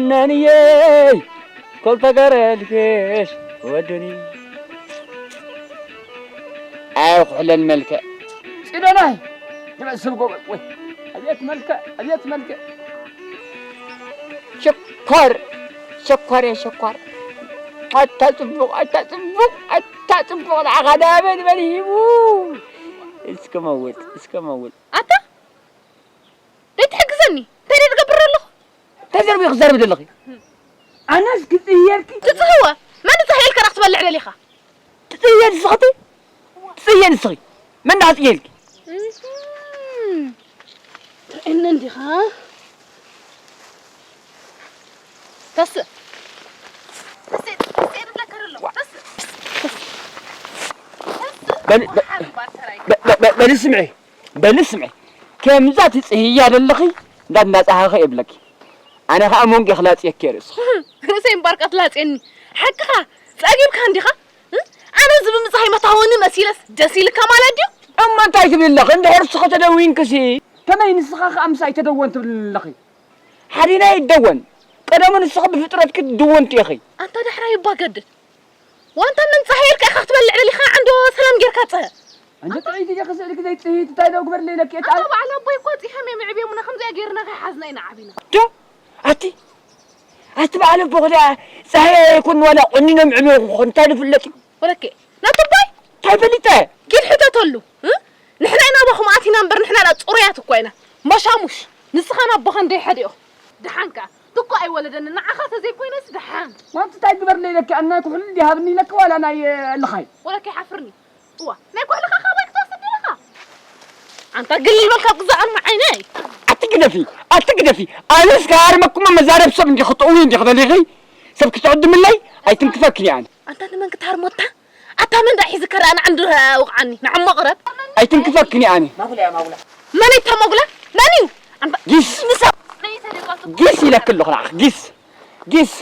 ነንየይ ኮልተገረልክሽ ወዱኒ ኣይ ኩሕለን መልክዕ። ሲዶናይ ትመስል ጎበዝ ወይ። ኣቤት መልክዕ፣ ኣቤት መልክዕ። ሽኮር፣ ሽኮር፣ ሽኮር። ኣታ ጽቡቕ፣ ኣታ ጽቡቕ፣ ኣታ ጽቡቕ። ንዓኻ ደኣ መን፣ መን ሂቡ? እስከ መውት፣ እስከ መውት። ኣታ ደይ ትሕግዘኒ? እንታይ ደይ ትገብር ኣለኹ? እንታይ ዘርቢ ክዛረቢ ዘለኺ? ኣነስ ክጽየልኪ። ትጽህወ? መን ትጽህየልካ ዳኽ ትበልዕ ደሊኻ? ትጽየል ንስኺ? ትጽየል ንስኺ? መን ዳኣ ትጽየልኪ? እህም። ርእየኒ እንዲኻ? ተስእ። ተስእ፣ ተስእ ንብለካ ደሎ። ተስእ። ተስእ። በል፣ በ-፣ ሓንባል ተራይ። በ-፣ በ-፣ በ-፣ በል ስምዒ። በል ስምዒ። ከምዛ ትጽህያ ደለኺ፣ እንዳ-፣ እንዳጻሃኸ የብለኪ። ኣነ ኸኣ መንጎ ክላጽየኪ ርእስኺ። ርእሰይ እምበርካ ትላጽየኒ። ሓቅኻ፣ ጸጊብካ እንዲኻ? እ? ኣነ እዚ ብምጽሃይ መታወኒ መሲለስ ደስ ኢልካ ማለት ድዩ? እሞ እንታይ ትብሊ ኣለኺ? እንድሕር ንስኺ ተደዊንክሲ፣ ከመይ ንስኻ ኸኣ ምሳይ ተደወን ትብልኒ ኣለኺ? ሓዲና ይደወን። ቀደሙ ንስኺ ብፍጥረትኪ ድውንቲ ኢኺ። ኣንታ ዳሕራይ እባ ገድድ። ዋንታ መንጻሂ ኢልካ ኢኻ ክትበልዕ ደሊኻ፣ ዓንዶ ሰላም ጌርካ ጽሀ። ኣንታ ጥዕይቲ ዲኺ ስእልኪ ዘይጽህይቲ እንታይ ደው ግበርለይ ኢለኪ እየ ኣታ ተኣል-። በዓል ኣቦይ እኮ ጺሖም እዮም የዕብዮምና፣ ከምዚኣ ጌርና ከይሓዝና ኢና ዓቢና። ዶ? ኣቲ፣ ኣቲ በዓል ኣቦ ክዳ ጸሃይ ኣይኮን ዋላ ቆኒኖም ዕብዮኹ እንታይ ዝፍለጥ እዩ? ወለኬ፣ ናቱ ኣቦይ? እንታይ ፈሊጠ? ኪድ ሕተተሉ፣ እ? ንሕና ኢና ኣባኹም ኣቲና እምበር ንሕና ዳ ጽሩያት እኮ ኢና። መሻሙሽ፣ ንስኻን ኣቦኻን ደይ ሓደ ኢኹም። ደሓን ከኣ፣ ትኮ ኣይወለደኒ፣ ንዓኻ ተዘይኮይነስ ደሓን። ማንቲ እንታይ ግበርለይ ኢለኪ፣ ኣና ኩሕሊ እንዲ ሃብኒ ኢለኪ ዋላ ናይ፣ እ፣ ልኻይ? ወለኬ ሓፍርኒ። እዋ፣ ናይ ኩሕልኻ ካባይ ክትወስድ ደለኻ? ኣንታ ግልል በል ካብ ግዛእ ቅድሚ ዓይነይ። ኣቲ ግደፊ፣ ኣቲ ግደፊ። ኣነስ ክሃርመኩሞ መዛረብ ሰብ እንዲኺ ክትእውይ እንዲኺ ደሊኺ? ሰብ ክትዕድምለይ? ኣይትንክፈክን እየ ኣነ። ኣንታ ንመን ክትሃርሞ ኣታ? ኣታ መን ደኣ ሒዝካ ደኣ ንዓንዲ ውቕዓኒ፣ ንዓሞ ቅረብ። ኣይትንክፈክን እየ ኣነ። ማጉላ እያ፣ ማጉላ። መን እታ ማጉላ? መን እዩ? ኣንታ ጊስ። ንሳ-፣ ጊስ ኢለኪ ኣለኹ ንዓኺ፣ ጊስ። ጊስ።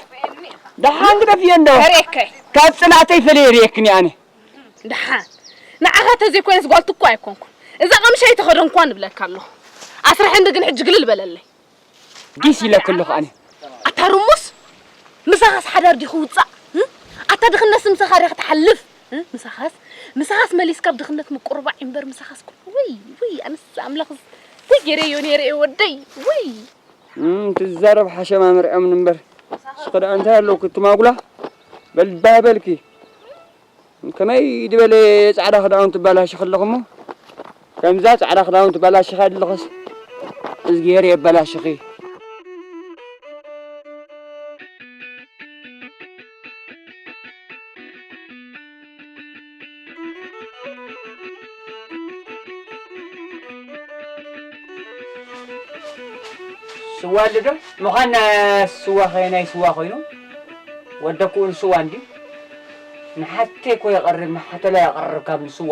ደሓን ግደፍዮ እንዶ። ርኤከ። ካብ ጽላእተይ ፈለየ ርኤክን እየ ኣነ። ደሓን። ንዓኻ ተዘይኮይነስ ጓልቲ እኮ ኣይኮንኩን። እዛ ቀምሽ ኣይተኸደንኳን እብለካ ኣለኹ። ኣስርሐኒ ግን ሕጂ ግልል በለለይ። ጊስ ኢለኪ ኣለኹ ኣነ። ኣታ ርሙስ፣ ምሳኻስ ሓዳር ዲኺ ውጻእ? እ? ኣታ ድኽነትስ ምሳኻ ዲኻ ትሓልፍ? እ? ምሳኻስ፣ ምሳኻስ መሊስካ ኣብ ድኽነት ምቁርባዕ እምበር ምሳኻስ ኩ-፣ ውይ፣ ውይ፣ ኣነስ ኣምላኽስ፣ ውይ፣ ገይረዮ ነይረ እየ ወደይ፣ ውይ። እም፣ ትዛረብ ሓሸማ መርዖምን እምበር። እስኺ ደኣ እንታይ ኣለውኪ? እቲ ማጉላ በል ባህ በልኪ። ከመይ ዝበለ ጻዕዳ ክዳውንቲ ባላሽኺ ኣለኺ እሞ፣ ከምዛ ጻዕዳ ክዳውንቲ ባላሽኺ ኣለኽስ፣ እዝግሄር የባላሽኺ። ስዋ ኣሎ ዶ? ምዃን ስዋ ኸ ናይ ስዋ ኾይኑ? ወደኩ እውን ስዋ እንድዩ። ንሓተይ እኮ የቐርብ፣ ንሓተላ የቐርብ ካብ ንስዋ።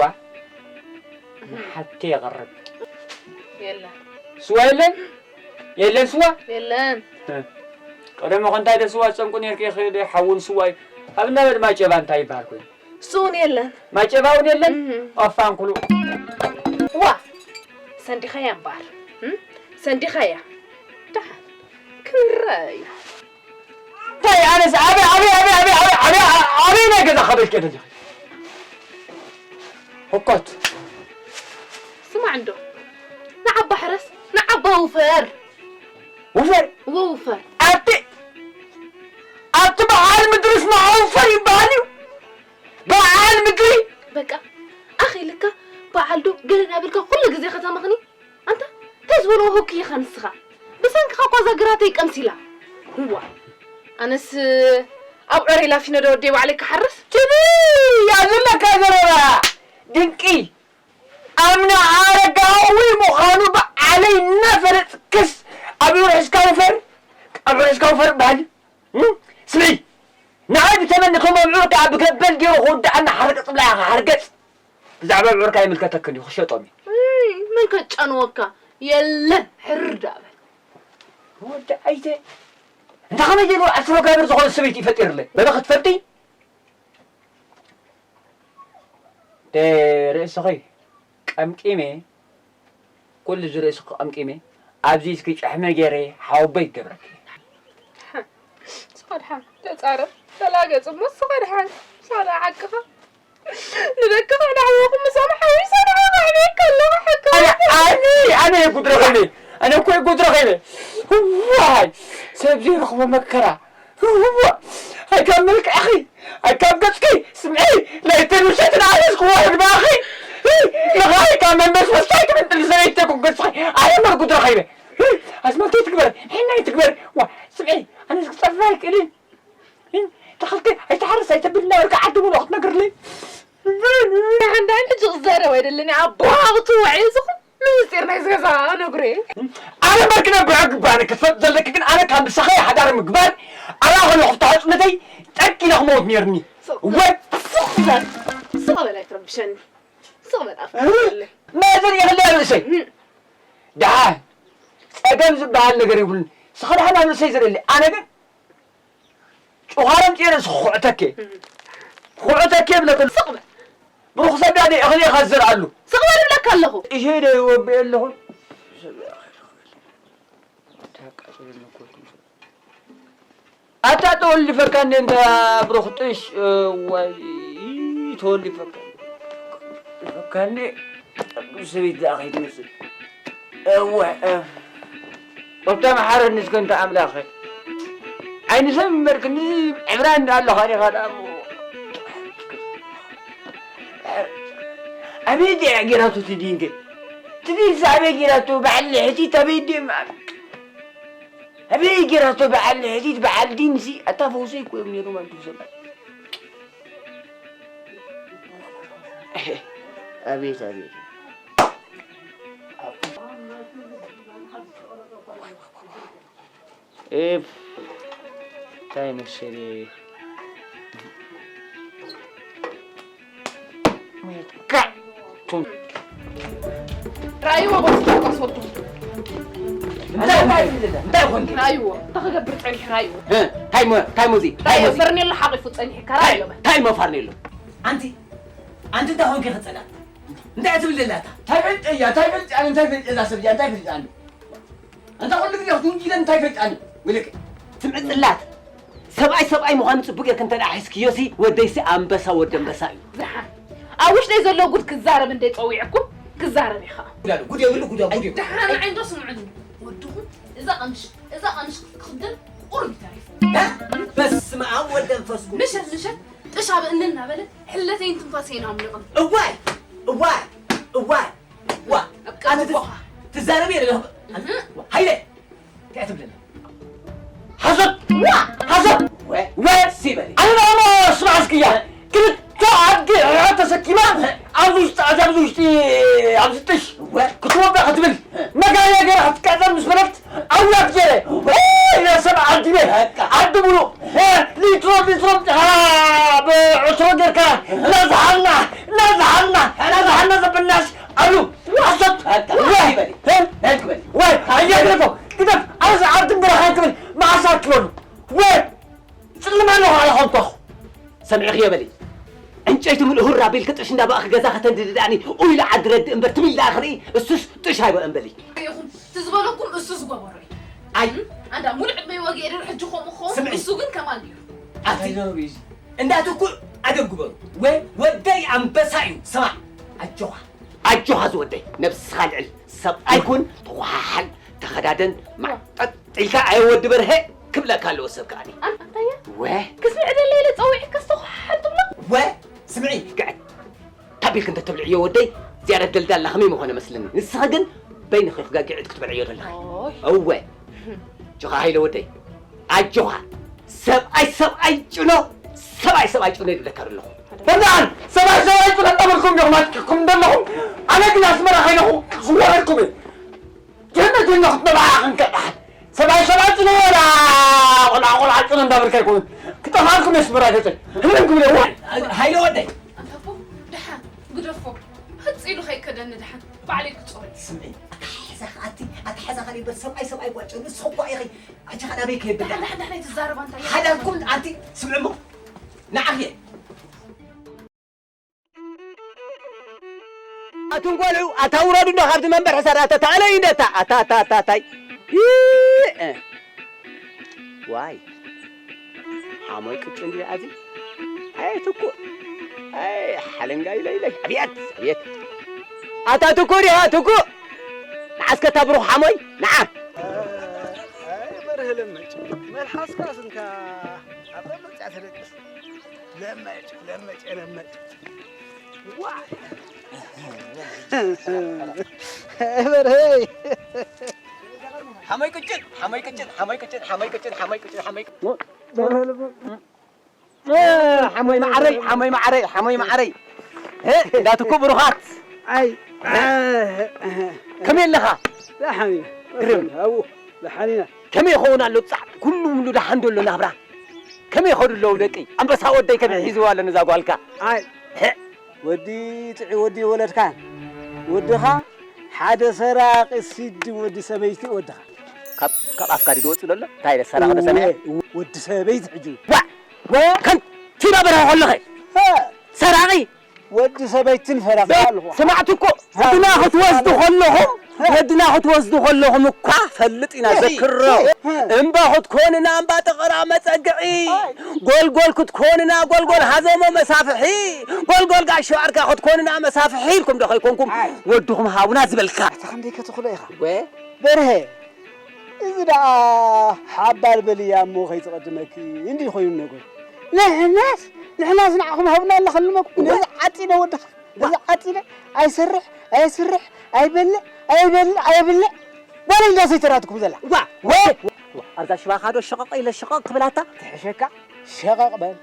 ንሓተይ የቐርብ። የለን። ስዋ የለን? የለን ስዋ? የለን። እ። ቀደም እኮ እንታይ ዶ ስዋ ትጸምቁ ነይርኪ ኢኺ ዶ? ሓውን ስዋ እዩ። ኣብ እና በል ማጨባ እንታይ ይበሃል ኮይኑ? እሱ እውን የለን። ማጨባ እውን የለን? እህ። ኦፋንኩሉ። ዋ! ሰንዲኻያ እምበኣር። እም? ሰንዲኻያ። ደሓን። ክንረኣዩ። እንታይ ኣነስ ኣበይ፣ ኣበይ፣ ኣበይ ናይ ገዛ ኸበልክ ደሊኺ? ህኮት። ስማዕ እንዶ። ንዓባ ሕረስ፣ ንዓባ ውፈር። ውፈር? እወ ውፈር። ኣብቲ፣ ኣብቲ በዓል ምድርስ ንዓ ውፈር ይበሃል እዩ? በዓል ምድሪ? በቃ፣ ኣኺልካ በዓል ዶ ገለ እናበልካ ኩሉ ግዜ ከተመኽኒ? ኣንታ፣ እንታይ ዝበልዎ ህኩይ ኢኻ ንስኻ? ብሰንክኻ እኳ እዛ ግራተይ ቀምሲላ። እዋ፣ ኣነስ ኣብ ዕረይ ላፊነ ዶ ወደይ ባዕለይ ክሓርስ? ትቢ! እያ ዘለካ ዘረባ ድንቂ! ኣምና ኣረጋዊ ምዃኑ ባዕለይ እናፈለጥክስ ኣብ ዕረ ሒዝካ ውፈር፣ ኣብ ዕረ ሒዝካ ውፈር በሃል። እም? ስምዒ፣ ንዓይ ብተመኒ ከም ኣብዑር ከኣ ብገበል ገይሩ ክውድኣና ሓርገጽ ብላ ኢኻ ሓርገጽ። ብዛዕባ ኣብዑርካ ኣይምልከተክን እዩ፣ ክሸጦም እዩ። እይ፣ መን ከጫንወካ? የለን፣ ሕርር ደኣ በል። ወዲ ኣይተ፣ እንተ ኸመይ ገይሩ ኣስሮ ጋብር ዝኾነ ሰበይቲ ይፈጢርለይ? በለ ክትፈልጢ? ደ-፣ ርእስኺ ቀምቂመ፣ ኩሉ እዚ ርእስኺ ቀምቂመ፣ ኣብዚ እስኪ ጨሕመ ገይረ ሓወቦይ ይገብረኪ። ኣድሓን ተጻረፍ፣ ተላገጽ እሞ ንስኻ ድሓን። ሳላ ሓቅኻ። ንደቅኻ ዳሕወኹም ምሳም ሓዊሰ ንዓኻ ኣዕብየካ ኣለኹ ሓቅኻ። ኣነ፣ ኣነ፣ ኣነ የጉድ ረኺበ። ኣነ እኮ የጉድ ረኺበ። ዋይ፣ ሰብ ዘይረኽቦ መከራ። እዋ፣ ኣይ ካብ መልክዕኺ፣ ኣይ ካብ ገጽኪ፣ ስምዒ፣ ናይ ተንሸት ንኣነስ ክዋረድ ባኺ። ንኻይ ካብ መንበስ ወስታይ ትምንጥል ሰበይቲ እኮ ገጽኺ። ኣነ መርጉድ ረኺበ። ኣስማልቶ ይትግበር፣ ሒና ይትግበር። ዋ፣ ስምዒ፣ ኣነስ ክጸርፍ ኣይክእልን። ተኸልከ፣ ኣይትሓርስ፣ ኣይተብል እናበልካ ዓዲ ሙሉ ክትነግርለይ። ሓንዳን ሕጂ ክዛረብ ኣይደለኒ። ኣቦኻ ክትውዕ እዩ ዝኹን። ንምስጢር ናይዚ ገዛ ነግሮ እየ። ኣነ እምበር ክነብዖ ግባኒ ክትፈልጥ ዘለኪ ግን ኣነ ካብ ምሳኺ ሓዳር ምግባር ኣላ ከለኹ ፍትሓ ጽነተይ ጠቂነ ክመውት ነይርኒ። ስቕ እወ። ስቕ በል። ስቕ በል ኣይትረብሸኒ። ስቕ በል ኣፍካ እ? በለይ። መእዘን ይኽእል ኣብ ርእሰይ። እም። ደሓን ጸገም ዝበሃል ነገር የብሉን። ስኻ ደሓን ኣብ ርእሰይ ዘለሊ። ኣነ ግን ጭዃሮም ጤረ ዝኹዕተኬ። እም። ኩዕተኬ ይብለክ። ስቕ በል። ብሩኽ ሰብ ዳደ እኽሊ ኢኻ ዝዘርኣሉ። ስቕ በል እብለካ ኣለኹ። እሸ ደ ይወብእ ኣለኹ። ኣታ ተወልፈካኒ እንተ ብሩኽ ጥሽ፣ እዋይ፣ ተወልፈካኒ። ፈካኒ ሰበይቲ ደኣ ከይትመስል። እወ፣ እ፣ ወብታ መሓረኒ እስከ እንተ ኣምላኸ። ዓይኒ ሰብ ይመርክኒ፣ ዕብራ እንዳ ኣለኻ ዲኻ ደኣ። ኣበይ ዲያ ጌራቶ ትዲን ግን? ትዲንስ ኣበይ ጌራቶ? በዓል ሕቲት ኣበይ ዲም? ኣበይ ጌራቶ በዓል ሕቲት፣ በዓል ዲንሲ? ኣታ ፈውሰይ እኮ እዮም ነይሮም ኣንቱ ሰባት። ኣቤት፣ ኣቤት። ኤፍ፣ እንታይ መሰለ? ካ-፣ ቱም። ራእይዎ፣ ጎስታ፣ ጎስወቱ። እንታይ፣ እንታይ፣ እንታይ ኮንኪ? ራእይዎ፣ እንታይ ክገብር ጸኒሑ ራእይዎ? እ፣ እንታይ ሞ-፣ እንታይ ሞዚ? እንታይ ራእይዎ፣ ሞዚ? ፈርኔሎ ሓቂፉ ጸኒሑ፣ እንታይ፣ ራእይዎ። እንታይ ሞ ፈርኔሎ? ኣንቲ፣ ኣንቲ እንታይ ኮንኪ ክጸላ? እንታይ ትብል ዘላ እታ? እንታይ ፈልጠያ? እንታይ ፈልጠያ? እንታይ ፈልጠያ? እዛ ሰብ እዚኣ እንታይ ፈልጠያ? ኣንታ ኩሉ ግዜ ክትውንጅለን እንታይ ፈልጣኒ? ምልክ። ስምዒ ጽላት። ሰብኣይ ሰብኣይ ምዃኑ ጽቡቕ ጌርክ እንተ ደኣ ሒዝክዮሲ፣ ወደይሲ ኣንበሳ ወዲ ኣንበሳ እዩ። ደሓን። ኣብ ውሽጠይ ዘሎ ጉድ ክዛረብ እንደ ጸዊዕኩም፣ ክዛረብ እዩ ኸኣ። ጉድ ኣሎ፣ ጉድ የብሉ፣ ጉድ፣ ጉድ የብሉ። ደሓን ንዓይ እንዶ ስምዑኒ። ወድኹም እዛ ቀምሽ፣ እዛ ቀምሽ ክትክደን ቁሩብ እዩ ተሪፉ። እ? በስመ ኣብ ወወልድ ወመንፈስ ቅዱስ። ምሸት፣ ምሸት ጥሽ ኣብ እኒ እናበለ ሕለተይን ትንፋሰይን ኣምልቖም። እዋይ፣ እዋይ፣ እዋይ። ዋ፣ ኣብ ኣነ ትዝ-፣ ቀልቦኻ። ትዛረቢ የለ። እህ። ሃይለ፣ እንታይ ትብለና? ሓሶት! ዋ! ሓሶት! ወ-፣ ወ-፣ ሲበሊ። ኣነ ደኣ ስማዕ እስክያ። ወ-፣ ክልተ ኣድጊ ሕርሕር ተሰኪማ፣ ወ-፣ ኣብዚ ውሽጢ፣ ኣብዚ ውሽጢ፣ ኣብዚ ጥሽ ወ-፣ ክትወድቕ ክትብል፣ ወ-፣ መጋየ ገይራ ክትቃጸል ምስ በለት፣ ኣውያት ገይረ፣ ወ-፣ ኦይ፣ ናይ ሰብ ዓዲ ቤት፣ በቃ። ዓዲ ሙሉእ፣ ወ-፣ ሊትሮ፣ ሊትሮ፣ ብዕትሮ ጌርካ፣ እናዝሓልና፣ እናዝሓልና፣ እናዝሓልና ዘበልናስ፣ ኣሉ፣ ሓሶት! ኣታ፣ ወይ! ናይ ግበል። እ? ናይ ግበል። ወይ! ኣያ ግደፎ! ግደፍ! ኣዚ ዓዲ በረኻ ክብል መዓስ ኣትበሉ? ወይ! ጽልማ ኣለኹ ኣለ ኾንኮኹ። ሰሚዕኽዮ በሊ። ዕንጨይቲ ምልእ ሁር ኣቢልኪ ጥሽ እንዳበኣኺ ገዛ ከተንድዲ ደኣኒ፣ ኡይ ኢለ ዓዲ ረድእ እምበር ትም ኢለ ደኣ ክርኢ፣ እሱስ ጥሽ ኣይበእን በሊ። ይኹን፣ እቲ ዝበለኩም እሱ ዝገበሮ እዩ። ኣይ። ኣንዳ ሙሉእ ዕድመይ ወጊኤ ድሮ ሕጂ ከምኡ ክኸውን፣ ስምዒ። እሱ ግን ከማን እዩ። ኣቲ። እንታይ ዘረባ እዩ እዚ? እንዳትኩ ኣደብ ግበሩ። ወይ ወደይ ኣንበሳ እዩ። ስማዕ፣ ኣጆኻ። ኣጆኻ ዝወደይ፣ ነብስኻ ልዕል። ሰብኣይ ኩን፣ ተኾሓሓል፣ ተኸዳደን፣ ማዕጠጥ ኢልካ ኣየ ወዲ በርሀ ክብለካ ኣለዎ ሰብ ከኣኒ። ኣን-፣ ኣንታየ? ወ? ክስምዕ ደለ ኢለ ጸዊዕካ ዝተኾሓሓል ትብሎ? ወ? ስምዒ። ግዕት። ታቢልክ እንተ ተብልዕዮ ወደይ፣ ዝያዳ ደልዳላ ከመይ ምኾነ መስለኒ። ንስኻ ግን በይንኺ ክጋግዕ ክትበልዕዮ ደለኻ። ኦይ። እወ። ጆኻ ሃይለ ወደይ። ኣጆኻ። ሰብኣይ ሰብኣይ ጭኖ፣ ሰብኣይ ሰብኣይ ጭኖ ይብለካ ዘለኹ። በርዳን፣ ሰብኣይ ሰብኣይ ጭኖ እንዳበልኩም ዲኹም ኣጥቂቕኩም ዘለኹም? ኣነ ግን ኣስመራ ከይደኹ ክወረድኩም እየ። ጀነት ጀነት ክትበልዓ ክንከ ደሓን። ሰብኣይ ሰብኣይ ጭኖ ወላ ቆልዓ ቆልዓ ጭኖ እንዳበልካ ኣይኮኑን። ክጠፍኣልኩም እየ ኣስመራ ገጸይ። ህልም ክብል እየ። ሃይለ ወደይ። ኣንታቦ፣ ደሓን፣ ግደፎ። ህጽ ኢሉ ከይከደኒ ደሓን። ባዕለይ ክጾሪ። ስምዒ፣ ኣታ ሓዛ ኣቲ፣ ኣታ ሓዛ ካሊ በር ሰብኣይ ሰብኣይ ጓጭ፣ ንስኺ እኮ ኢኺ። ኣጂ ኻዳ በይ ከይብል። ዳሕና ዳሕና ኣይትዛረብ ኣንታ። ሓዳርኩም ኣንቲ ስምዒ እሞ። ንዓኺ። ኣቱም ቆልዑ፣ ኣታ ውረዱ እንዶ ካብቲ መንበር ሕሳር፣ ኣታ ተኣለዩ እንዶ፣ ኣታ፣ ኣታ፣ ኣታ፣ ኣታ፣ ኣታ። ይ-፣ እ። ዋይ። ሓሞይ ቅጭን ድዩ ኣዚ? ኣይ ትኩእ። ኣይ ሓለንጋ ኢለ ኢለ። ኣብየት፣ ኣብየት። ኣታ ትኩእ ዲኻ ትኩእ? ንዓስከ እታ ብሩኽ ሓሞይ፣ ንዓ። ኣይ በርሀ ለመጭ። መልሓስካስ እንካ ኣብ ለመጭ ተደቅስ። ለመጭ፣ ለመጭ፣ ለመጭ። ዋይ። በርሀይ። ሓሞይ ቅጭን፣ ሓሞይ ቅጭን፣ ሓሞይ ቅጭን፣ ሓሞይ ቅጭን፣ ሓሞይ ቅጭን፣ ሓሞይ ቅጭን። በርሀ ለመጭ። እ፣ ሓሞይ መዓረይ፣ ሓሞይ መዓረይ፣ ሓሞይ መዓረይ። እ፣ እንዳትኩ ብሩኻት። ኣይ፣ ከመይ ኣለኻ? ደሓን ኢና። ግርም። ኣብኡ፣ ደሓን ኢና። ከመይ ይኸውን ኣሎ ጻዕ? ኩሉ ሙሉ ደሓን ዶ ኣሎ ናብራ? ከመይ ይኸዱ ኣለዉ ደቂ? ኣንበሳ ወደይ ከመይ ሒዝዋ ኣሎ ነዛ ጓልካ? ኣይ፣ እ። ወዲ ጥዑይ ወዲ የወለድካን። ወድኻ ሓደ ሰራቒ ሲዲ ወዲ ሰበይቲ ወድኻ። ካብ፣ ካብ ኣፍካ ድዩ ዝወጽእ ዘሎ? እንታይ ኢለ ሰራቒ ዶ ሰሚዐ? እወ፣ ወዲ ሰበይቲ ሕጂ። ዋዕ! ወ- ከንቲባ በርሀ ከለኸ? ሀ! ሰራቒ! ወዲ ሰበይትን ፈራቒ በ-፣ ኣለኹ። ስማዕቲ እኮ፣ ሀ! ወድና ክትወስዱ ከለኹም፣ ሀ! ወድና ክትወስዱ ከለኹም እኳ ፈልጥ ኢና፣ ሀ! ዘክሮ። ሀ! እምባ ክትኮንና እምባ ጠቐራ መጸግዒ፣ ኣይ! ጎልጎል ክትኮንና ጎልጎል ሃዘሞ መሳፍሒ፣ ጎልጎል ጋሻ ዋዕርካ ክትኮንና መሳፍሒ ኢልኩም ዶ ከይኮንኩም ኣይ! ወድኹም ሃቡና ዝበልካ? ኣታ ክንደይ ከተኽሎ ኢኻ? ወ- በርሀ፣ እዚ ደኣ ሓባል በልያ እሞ ከይትቐድመኪ እንዲዩ ኮይኑ ነገሩ። ንሕናስ፣ ንሕናስ ንዓኹም ሃቡና ኢልና ከልመኩም። ነዚ ዓጺነ ወድኻ፣ ነዚ ዓጺነ ኣይሰርሕ፣ ኣየስርሕ፣ ኣይበልዕ፣ ኣየበልዕ፣ ኣየብልዕ። ጓለይ እንዳ ሰይተራትኩም ዘላ። ዋ! ወ-፣ ኣብዛ ሽባኻ ዶ ሸቐቕ ኢለ ሸቐቕ ክብላታ? ትሕሸካ ሸቐቕ በል።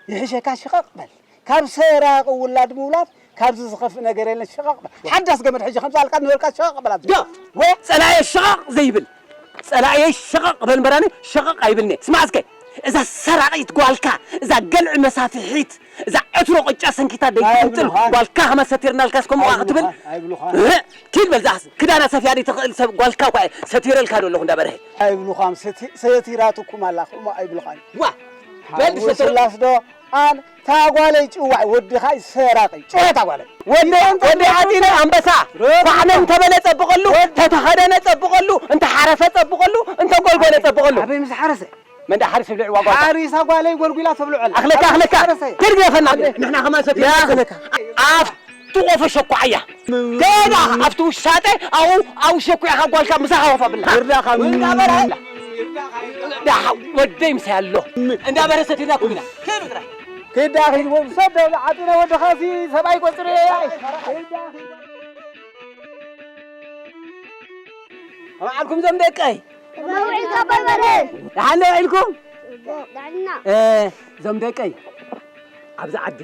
ይሕሸካ ሸቐቕ በል። ካብ ሰራቒ ውላድ ምውላድ ካብዚ ዝኸፍእ ነገር የለን። ሸቐቕ በል። ሓዳስ ገመድ ሕጂ ከምዚ ኣልካ ነበርካ ሸቐቕ በል ኣብዚ። ዶ? ወ-፣ ጸላኤ ሸቐቕ ዘይብል። ጸላኤ ሸቐቕ በል እምበራኒ ሸቐቕ ኣይብልኒ። ስማዕ እስከ። እዛ ሰራቒት ጓልካ፣ እዛ ገልዒ መሳፍሒት፣ እዛ ዕትሮ ቅጫ ሰንኪታ ደይትቕንጥል ኣይብሉኻን። ጓልካ ከመ ሰቲርናልካስ ከምኡ ኣይብሉኻን፣ ክትብል? ኣይብሉኻን። እህ፣ ኪድ በል ዛስ ክዳና ሰፍያ ደይትኽእል ሰብ ጓልካ እኳ እየ ሰቲረልካ ዶ ኣለኹ እንዳ በርሀ። ኣይብሉኻን፣ ሰቲ-፣ ሰቲራትኩም ኣላ፣ ከምኡ ኣይብሉኻን። ዋ፣ በል ሓዊ ዝሰተረ- ስላስ ዶ ኣን ታጓለይ ጭዋዕ ወድኻ ሰራቂ ጭዋዕ ታጓለይ። ወደ-፣ ወደ ኣዲነ ኣንበሳ ሮ-፣ ኳዕነ እንተበለ ጸብቐሉ፣ ወድ-፣ እንተተኸደነ ጸብቐሉ፣ እንተሓረሰ ጸብቐሉ፣ እንተጎልጎለ ጸብቐሉ። ኣበይ ምስ ሓረሰ? መን ደኣ ሓሪስ ብልዕ ዋጓ? ሓሪሳ ጓለይ ጎልጉላ ተብልዖላ። ኣኽለካ፣ ኣበይ ኣኽለካ። ምስ ሓረሰ? ኪድ ግደፈና። ኣበይ? ንሕና ከማን ሰቲና። ያ ኣኽለካ። ኣፍ ትቆፈ ሸኳዓያ። ገና ኣብቲ ውሻጠ ኣብኡ፣ ኣብ ሸኩ ኢኻ ጓልካ ምሳኻ ወፋ ብላ። ይርዳኻ። ወይና በላ። ዳሓ ወደይ ምሳይ ኣሎ። እንዳበረ ሰቲና ኩና። ከይዱ ጥራይ። ከይዳ ከይዱ ወ-፣ ሰብ ዓጢነ ወድኻሲ ሰብኣይ ቆጽረ። ከመይ ዓልኩም ዞም ደቀይ? ከመይ ውዒልካ ኣባይ በርሀ? ደሓን ዶ ውዒልኩም? ጥዕና። እ፣ ዞም ደቀይ፣ ኣብዚ ዓዲ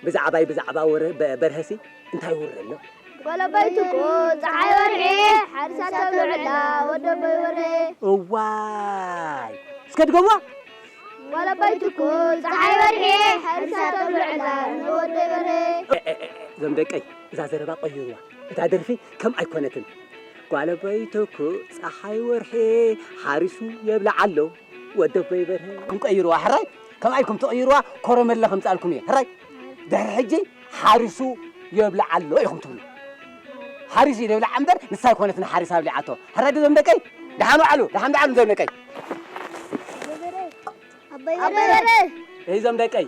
ብዛዕባይ ብዛዕባ ወረ-፣ በ-፣ በርሀሲ እንታይ ይወረ ኣሎ? ጓል ኣባይ ትኩ፣ ጸሓይ ወርሒ፣ ሓሪሳ ተብልዐላ፣ ወዲ ኣባይ በርሀ። እዋይ! እስከ ድገምዋ። ጓል ኣባይ ትኩ፣ ጸሓይ ወርሒ፣ ሓሪሳ ተብልዐላ፣ ወዲ ኣባይ በርሀ። እ፣ እ፣ እ፣ ዞም ደቀይ፣ እዛ ዘረባ ቀይርዋ። እታ ደርፊ ከም ኣይኮነትን። ጓል ኣባይ ትኩ፣ ጸሓይ ወርሒ፣ ሓሪሱ የብልዓ ኣሎ፣ ወዲ ኣባይ በርሀ። ክንቀይርዋ ሕራይ፣ ከምኣ ኢልኩም ትቕይርዋ፣ ኮረመለ ከምጻልኩም እየ። ሕራይ፣ ድሕሪ ሕጂ ሓሪሱ የብልዓ ኣሎ ኢኹም ትብሉ። ሓሪሱ ይብልዓ እምበር፣ ንሳ ኣይኮነትን ሓሪሳ ኣብሊዓቶ። ሕራይ ዶ ዞም ደቀይ? ደሓን ዋዕሉ፣ ደሓን ደዓሉ ዞም ደቀይ። ኣባይ በርሀ። እይ ዞም ደቀይ።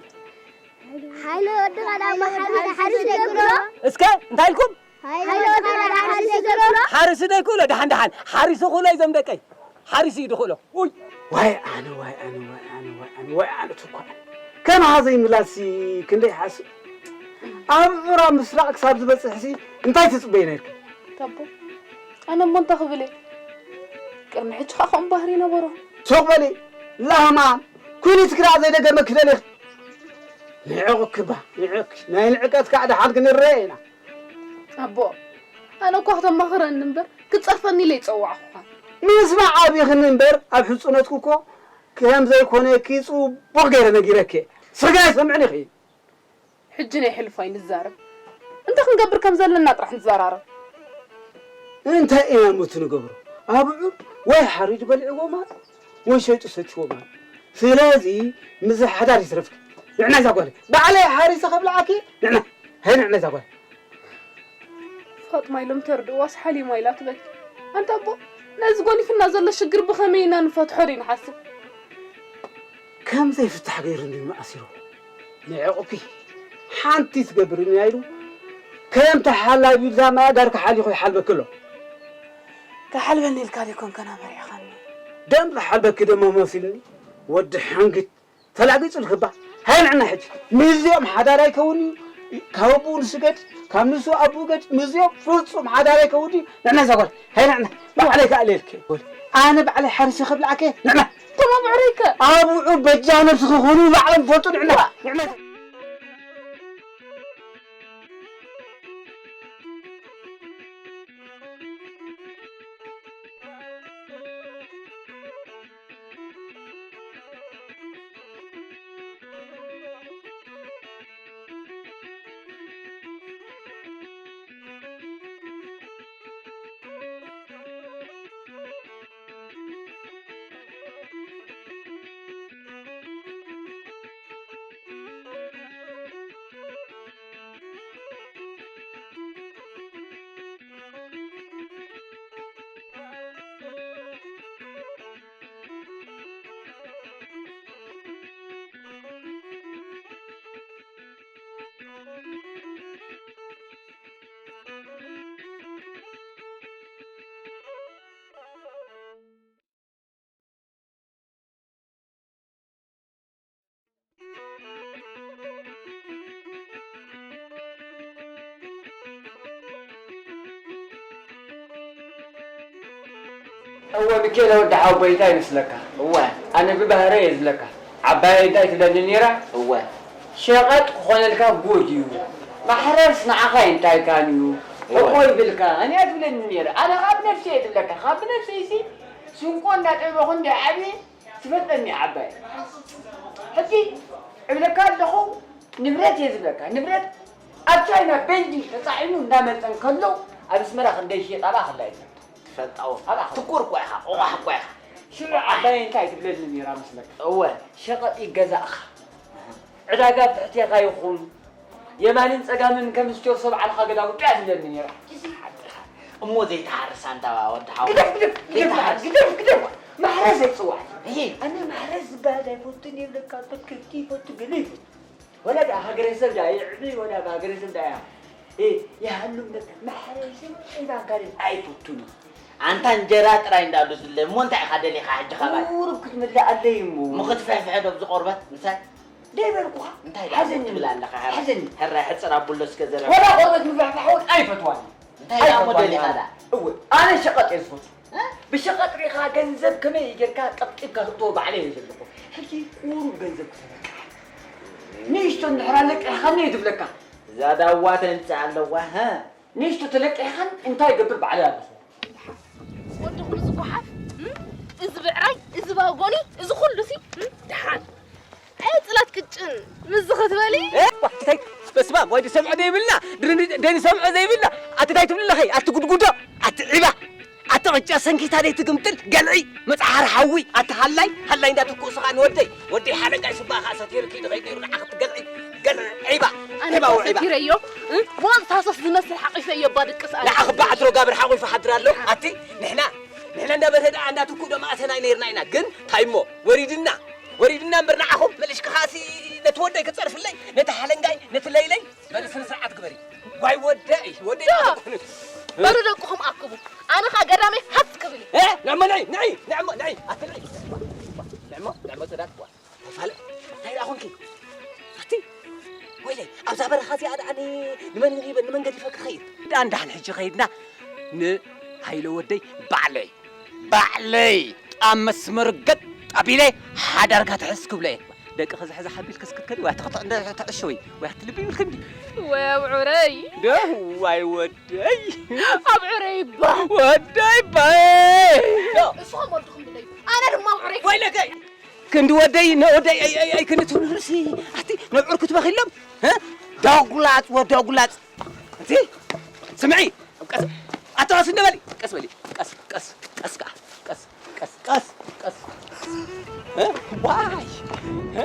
ሓይለ ወድኻ ናብ መሓመድ ሓሪስ ዘይክእሎ? እስከ እንታይ ኢልኩም? ሓይለ ወድኻ ናብ ሓሪስ ዘይክእሎ? ሓሪስ ዘይክእሎ፣ ደሓን ደሓን። ሓሪሱ ክእሎ እዩ ዞም ደቀይ። ሓሪስ እዩ ድኽእሎ። ውይ! ዋይ ኣነ፣ ዋይ ኣነ፣ ዋይ ኣነ፣ ዋይ ኣነ፣ ዋይ ኣነ ትኳዕ። ከማኻ ዘይምላስሲ ክንደይ ሓስብ። ኣብ ዑራ ምስራቕ ክሳብ ዝበጽሕሲ እንታይ ትጽበይ ነርኪ? ታቦ፣ ኣነ እሞ እንታይ ክብል እየ? ቅድሚ ሕጂ ኸኣ ከምኡ ባህሪ ነበሮ። ሱቕ በሊ፣ ላህማም፣ ኩኒት ክራዕ ዘይደገመኪ ደሊኺ። ንዕቕኪ እባ፣ ንዕቕኪ። ናይ ንዕቀት ካዕ ደሓን ክንረአ ኢና። ኣቦ፣ ኣነ እኳ ክተማኽረኒ እምበር፣ ክትጸርፈኒ ኢለ ኣይጸዋዕኹኻን። ምስማዕ ኣቢኽኒ እምበር፣ ኣብ ሕጹነትኩ እኮ ከም ዘይኮነኪ ጽቡቕ ገይረ ነጊረኪ እየ። ስጋ ኣይሰምዕን ኢኺ። ሕጂ ናይ ሕሉፍ ኣይንዛረብ። እንታይ ክንገብር ከም ዘለና ጥራሕ ንዘራረብ። እንታይ ኢና እሞ እቲ ንገብሮ? ኣብዑር ወይ ሓሪዱ በሊዕዎ ማለት፣ ወይ ሸይጡ ሰትይዎ ማለት። ስለዚ ምዝሕዳር ይትረፍኪ። ንዕና እዛ ጓለይ። ባዕለይ ሓሪሰ ከብልዓኪ። ንዕና። ሃይ ንዕና እዛ ጓል። ፋጥማ ኢሎም ተርድእዋስ ሓሊማ ኢላ ትበል። ኣንታ ኣቦ፣ ነዚ ጎኒፍና ዘሎ ሽግር ብኸመይ ኢና ንፈትሖ ዶ ንሓስብ? ከም ዘይፍታሕ ገይሩ እንድዩ መኣሲሩ። ንዕቑኪ ሓንቲ ትገብርኒ ኢሉ ከም ተሓላቢ ብዛ ማያ ዳርካ ሓሊኹ ይሓልበኪ ኣሎ። ክሓልበኒ ኢልካ ዘይኮንካ ናበርኢኻኒ። ደም ዝሓልበኪ ደሞ መሲልኒ። ወዲ ሓንጊት ተላጊጹልኪ እባ። ሃይ ንዕና ሕጂ ምስዚኦም ሓዳር ኣይከውን እዩ። ካብ ኣቡኡ ንስገድ፣ ካብ ንሱ ኣቡኡ ገድ፣ ምስዚኦም ፍጹም ሓዳር ኣይከውን እዩ። ንዕና እዛ ጓል፣ ሃይ ንዕና፣ ባዕለይ ክኣልየልኪ። ኣነ ባዕለይ ሓሪሰ ክብልዓከ፣ ንዕና። ተማምዕረይከ። ኣብዑ በጃ ነብስኺ ኩኑ ባዕሎም ፈልጡ ንዕና። ንዕና። እወ፣ ሚኪኤለ ወዲ ሓወቦይ፣ እንታይ ይመስለካ? እወ። ኣነ ብባህረ እየ ዝብለካ። ዓባየይ እንታይ ትብለኒ ነይራ? እወ። ሸቐጥ ክኾነልካ ጉድ እዩ። ማሕረስ ንዓኻ ኣይንታይካን እዩ። እወ። ሕቆ ይብልካ። ኣነ እያ ትብለኒ ነይራ። ኣነ ካብ ነፍሰይ እየ ትብለካ። ካብ ነፍሰይ ሲ ስንቆ እንዳጠበኹ እንደ ዓብየ ትፈልጠኒ ዓባይ። ሕጂ እብለካ ኣለኹ፣ ንብረት እየ ዝብለካ። ንብረት ኣብ ቻይና ቤንዚን ተጻዒኑ እንዳመጸ እንከሎ፣ ኣብ ኣስመራ ክንደይ ይሽየጥ ኣባ ክላ ይፈልጥ። ትፈልጣዎ። ኣባ ትኩር እኳ ኢኻ፣ ቆቋሕ እኳ ኢኻ። ሽዑ ዓባይ እንታይ ትብለኒ ነይራ መስለካ? እወ። ሸቐጥ ይገዛእኻ። ዕዳጋ ኣብ ትሕቴኻ ይኹን። የማንን ጸጋምን ከም ስቴርሶ ባዕልኻ ገላውጦ እያ ትብለኒ ነይራ። እዚ ሓቅኻ። እሞ ዘይተሓርስ ኣንታ ወዲ ሓው። ግደፍ፣ ግደፍ፣ ግደፍ፣ ዘይተሓርስ። ግደፍ፣ ግደፍ። ማሕረስ ኣይትጽዋዕ። እሂ። ኣነ ማሕረስ ዝበሃል ኣይፈቱን እየ ብለካ፣ ከብቲ ይፈቱ፣ ገለ ይፈቱ። ወላ ደኣ ሃገረሰብ ደኣ የዕቢ፣ ወላ ብሃገረሰብ ደኣ እያ። እ፣ ይሃሉ እምበር ማሕረስን ዒባን ካልእን ኣይፈቱን እየ። ኣንታ እንጀራ ጥራይ እንዳሉ ዝለ፣ እሞ እንታይ ኢኻ ደሊኻ ሕጂ ካባይ? ቁሩብ ክትምልኣለይ እሞ። እሞ ክትፍሕፍሐ ዶ ኣብዚ ቆርበት ምሳይ? ደይበልኩኻ። እንታይ ደኣ ሓዘኒ ትብል ኣለኻ? ሓዘኒ። ሕራይ ሕጽር ኣቡሎ እስከ ዘረባ። ወላ ቆርበት ምፍሕፋሕ እውን ኣይፈትዋን። እንታይ ደኣ እሞ ኣይፈትዋን ደሊኻ ኣነ። ደኣ? እወ፣ ኣነ ሸቐጥ እየ ዝፈቱ። እ? ብሸቐጥ ርኢኻ ገንዘብ ከመይ ጌርካ ቀብጢብካ ተእትዎ ባዕለይ እየ ዘለኹ። ሕጂ ቁሩብ ገንዘብ ክሰበካ። ንእሽቶ እንድሕር ኣለቂሕኻኒ እየ ዝብለካ። እዛ ዳዋ ተምጽእ ኣለዋ፣ ሀ? ንእሽቶ ተለቂሕኻን እንታይ ይገብር ባዕለይ ኣለኹ። ወዲ ኩሉ ዝጓሓፍ፣ እም? እዚ ብዕራይ፣ እዚ ባጎኒ፣ እዚ ኩሉ ሲ፣ እም? ደሓን። ኣይ ጽላት ቅጭን፣ ምዚ ክትበሊ? እ? ዋ፣ እንታይ በስመ ኣብ፣ ወይ ድሰምዖ ዘይብልና፣ ድን-፣ ደንሰምዖ ዘይብልና፣ ኣቲ እንታይ ትብሊ ኣለኺ? ኣቲ ጉድጉዶ፣ ኣቲ ዒባ፣ ኣቲ ቅጫ ሰንኪታ ደይ ትግምጥል፣ ገልዒ፣ መጽሓር ሓዊ፣ ኣቲ ሃላይ፣ ሃላይ እንዳትኩእስኻ ንወደይ፣ ወደይ ሓለንጋይ ስባኻ ሰቲሩ ኪዱ ኸይዱ ነይሩ ንዓኺ ትገልዒ፣ ገልዒ፣ ዒባ፣ ኣነ ዒባ፣ እኮ ዒባ። ሰጊረዮ፣ እ? ብወጽ ታሶስ ዝመስል ሓቂፈዮ እባ ድቅስ ኣነ። ንዓኺ እባ ዕትሮ ጋብር ሓቂፉ ሓድር ኣሎ። ኣቲ ንሕና፣ ንሕና እንዳ በርሀ ደኣ እንዳ ትኩእ ዶ መኣሰናይ ነይርና ኢና። ግን ታይሞ ወሪድና፣ ወሪድና እምበር ንዓኹም መልሽኪ ኸኣሲ ነቲ ወደይ ክጸርፍለይ፣ ነቲ ሓለንጋይ፣ ነቲ ለይለይ፣ በሊ ስነ ስርዓት ግበሪ። ዋይ ወደይ፣ ወደይ ዶ! ኣይኮነን። በሉ ደቅኹም ኣክቡ። ኣነ ኸኣ ገዳመይ ሃፍ ክብል እየ። እ? ንዕሞ ንዒ፣ ንዒ፣ ንዕሞ ንዒ፣ ኣቲ ንዒ። ንዕሞ፣ ንዕሞ ጽዳት ጓል። ተፋልጥ። እንታይ ደኣ ኾንኪ? ኣቲ፣ ወይለይ፣ ኣብዛ በረኻ እዚኣ ደኣ ን-፣ ንመን ይበ-፣ ንመን ገዲፈ ክኸይድ? ደኣ እንዳሕን ሕጂ ኸይድና ንሃይለ ወደይ ባዕለይ፣ ባዕለይ ጣብ መስመር ገጥ ኣቢለ ሓዳርካ ትሕዝ ክብሎ እየ። ደቂ ኸዚ ሕዚ ሓቢል ከስክትከዲ ወይ ኣትኽትዕ እንደ ተዕሸዊ ወይ ኣትልቢ ይብልክ እንዲ። ወይ ኣብ ዑረይ። ደ ዋይ ወደይ። ኣብ ዑረይ እባ። ወደይ ባይ። እስኹም ወድኹም ብለዩ። ኣነ ድማ ኣብ ዑረይ። ወይለከይ። ክንዲ ወደይ ንወደይ ኣይ ኣይ ኣይ ክንዲ ትብሉ ርእሲ ኣቲ ንዑር ክትበኺሎም እ ዳጉላጽ ወዳጉላጽ እቲ ስምዒ ቀስ ኣተዋስ እንደበሊ ቀስ በሊ ቀስ ቀስ ቀስ ከኣ ቀስ ቀስ ቀስ ቀስ እ ዋይ እ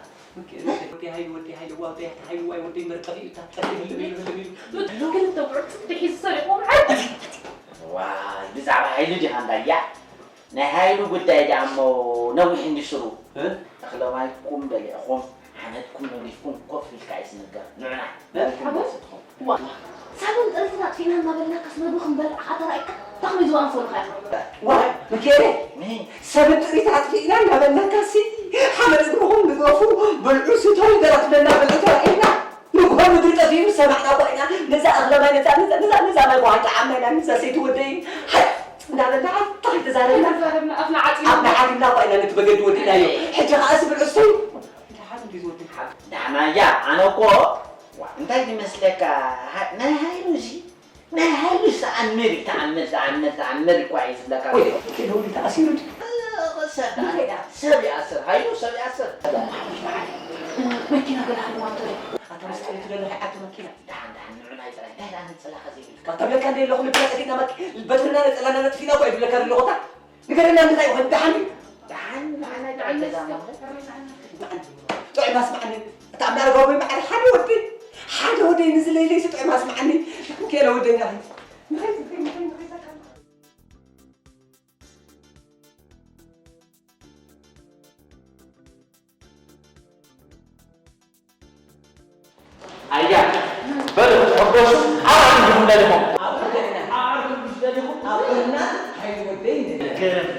ወዲ ሃይሉ፣ ወዲ ሃይሉ፣ ዋ፣ ወዲ ሃይሉ፣ ዋይ፣ ወዲ መርቀፊ፣ እታ ጠፊ፣ ህልም ኢሉ፣ ህልም ኢሉ። ክልተ ብዕቱ ድሒዙ ሰሪቑ፣ ዓዲ። ዋይ፣ ብዛዕባ ሃይሉ ዲኻ እንዳያ? ናይ ሃይሉ ጉዳይ ደኣ እሞ ነዊሕ እንዲ ስሩ። እ? እኽለ ማይኩም በሊዕኹም፣ ሓመድኩም ነጊፍኩም ኮፍ ኢልካ እዩ ዝንገር። ንዑና፣ እ? ናብኩም ሓጎስ? ገጽ ትኹም። ዋ፣ ሳብን ጥሪትን ኣጥፊእና እናበልናካስ መግቢ ክንበልዕ ኣተራኢካ እንታይ ከመይ ዝበኣን ፎንካ ኢኻ? ዋይ፣ ምኬሬ፣ ሚ? ሳብን ጥሪት ኣጥፊእና እናበልናካሲ ሓመድ እግርኹም ንገፉ፣ ብልዑ፣ ስቶይ፣ ገራትና እናበልና ተራኢና። ንግሆ ምድሪ ጠፊኡ ሰማዕና እኳ ኢና። ነዛ እኽለ ማይ፣ ነዛ፣ ነዛ፣ ነዛ፣ ነዛ ማይ እኳ ኣይጠዓምና ኢና፣ ነዛ ሰይቲ ወደይ። ሓይ፣ እናበልና ኣታ ኣይተዛረብና። ኣይተዛረብና፣ ኣፍና ዓፂና። ኣፍና ዓፂና እኳ ኢና ነቲ በገዲ ወዲእናዮ። ሕጂ ኸኣ ስብል ዕስቶይ። ደሓን እንድዩ ዝወድእ። ደሓና እያ፣ ኣነ እኮ ዋ፣ እንታይ ይመስለካ? ሃ-፣ ናይ ሃይሉ እዚ፣ ናይ ሃይሉ ተኣምር እዩ፣ ተኣምር፣ ተኣምር፣ ተኣምር እኳ እዩ ዝብለካ። ወይ፣ ኪሎ ተኣሲሩ ድዩ? እ፣ ሰብ፣ እንታይ ደኣ? ሰብ ይኣስር፣ ሃይሉ ሰብ ይኣስር። መኪና ገለ ሃልዋ እንተ ኣታ መስቀል ትደሊ ርዓት መኪና። ደሓን፣ ደሓን፣ ንዑ ናይ ጥራይ፣ እንታይ ደኣ ነጸላኻ ዘይብልካ? ካብ ተብለካ እንደ የለኹም፣ ልብና ጠፊእና መኪ-፣ በትርና ነጸላና ነጥፊና እኮ ይብለካ ዘለኹ እታ። ንገረና እንታይ ይኾን? ደሓን እዩ? ደሓን፣ ደሓን፣ ደሓን፣ ደሓን፣ ደሓን። ደሓን። ጥዑይ ማስማዕኒ። እታ ኣብ ዳርጋ ወይ ማዕረ ሓደ ወደይ፣ ሓደ ወደይ ንዝለይለይ ጥዑይ ማስማዕኒ። ንክንከለ ወደይ ንኸይድ። ንኸይድ፣ ንኸይድ፣ ንኸይድ፣ ንኸይድ። ኣያ፣ በሉ፣ ተሐጎሱ። ኣብ ዓዲ እንዲኹም ደሊኹም? ኣብ ዓዲ እንዲኹም ደሊኹም? ኣብ ዓድና ሓይሊ ወደይ እንደ ገረም።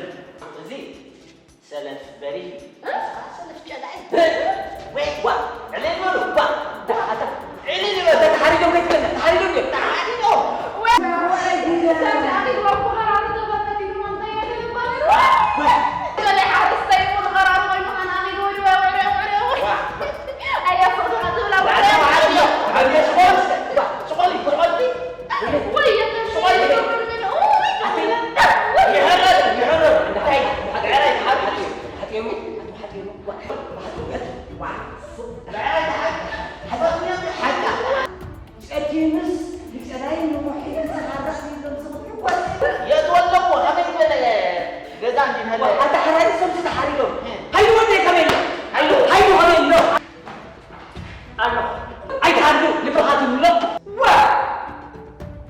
እዚ ሰለፍ በሪህ። እ? ሰለፍ ጨላኢ። ወይ፣ ዋ፣ ዕልል በሉ፣ ዋ። ኣታ፣ ዕልል ይበል። ተሓሪዶም ከይትበል፣ ተሓሪዶም እዮም። ተሓሪዶም። ወይ፣ ወይ፣ ወይ። ጸጊምስ ንጸላይ ንውሒ ዝሃርቕ የሎም ዝኽሪ ጓል። የትወለዎ ከመይ ዝበለ ገዛ እንዲመለ። ኣታ ሓራዲ ሰምሲ ተሓሪዶም። ሃይሉ ወደይ ከመይ ኣሎ? ሃይሉ። ሃይሉ ከመይ ኣሎ? ኣሎ። ኣይትሃድሙ፣ ልብኻ ትምሎ። ዋ!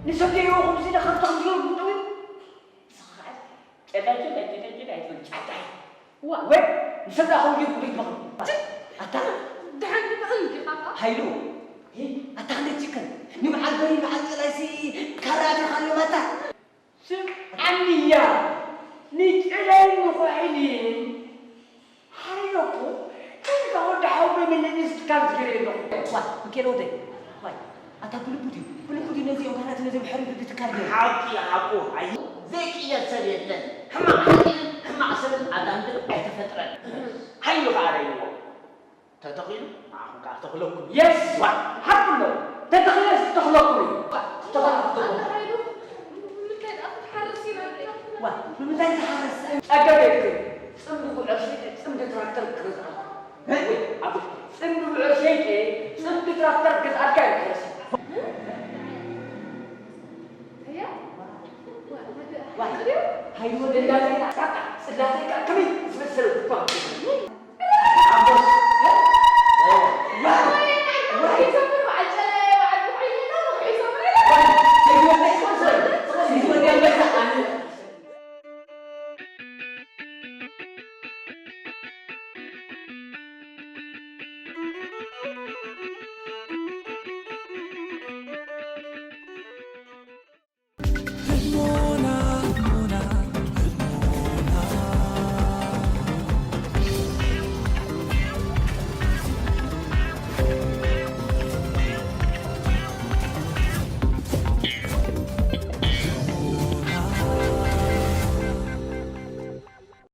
ንሰብ ደይወኹም ሲነ ከም ተኽልዮ ጉጥዊ። ጨዳይ፣ ጨዳይ፣ ጨዳይ፣ ጨዳይ ኣይትበል፣ ጨዳይ። ዋ። ወይ፣ ንሰብ ደኣ ከምኡ ይብሉ ይበኽሉ። ኣታ። ደሓን ትበኽል እንዲኻ ኸኣ? ሃይሉ። ሂ፣ ኣታ ክንደይ ጭክን። ንበዓል በሪ፣ በዓል ጨላይሲ ካራ ኣቲኻ ኣሎ ማታ። ስምዓኒ እያ። ንጨላይ ንኹሒኒ። ሓሪዶኩ፣ ከይካ ወዲ ሓወቦይ መለለዪ ትካል ትገይረ ኣለኹ። ዋ፣ ሚካኤል ወደይ፣ ዋይ፣ ኣታ ብልቡ ድዩ? ብልቡ ድዩ ነዚኦም ካልኣት ነዚኦም ሓሪዱ ብትካል ገይሩ? ሓቂ ሓቁ፣ ኣይ፣ ዘይቅየር ሰብ የለን። ሕማቕ ሓጢእን ሕማቕ ሰብን ኣዳም ግን ኣይተፈጥረን። ሓይሉ ኸኣ ደይዎ። ተተኺሉ፣ ንዓኹም ከኣ ተኽለኩም። የስ! ዋ! ሓቂ ኣሎ። ተተኺለስ ተኽለኩም እዩ። ዋ! ተኽለኩም። ኣታ ሓይሉ፣ ንምንታይ ደኣ ክትሓርስ ኢና? ዋ! ንምንታይ ዝሓርስ? ጸገም የብሉን። ጽምዲ ጉዕር ሸይጠ፣ ጽምዲ ትራክተር ክገዝኣልካ። ወይ፣ ኣብ ጽምዲ ጉዕር ሸይጠ፣ ጽምዲ ትራክተር ክገዝኣልካ እየ ዝሓርስ። እያ? ዋ! ዋ! ጽምዲ? ሃይሉ ወደ እንዳዘይና፣ ጣጣ፣ ጽላተይ ከኣ ከመይ ዝመሰለ ጉባ።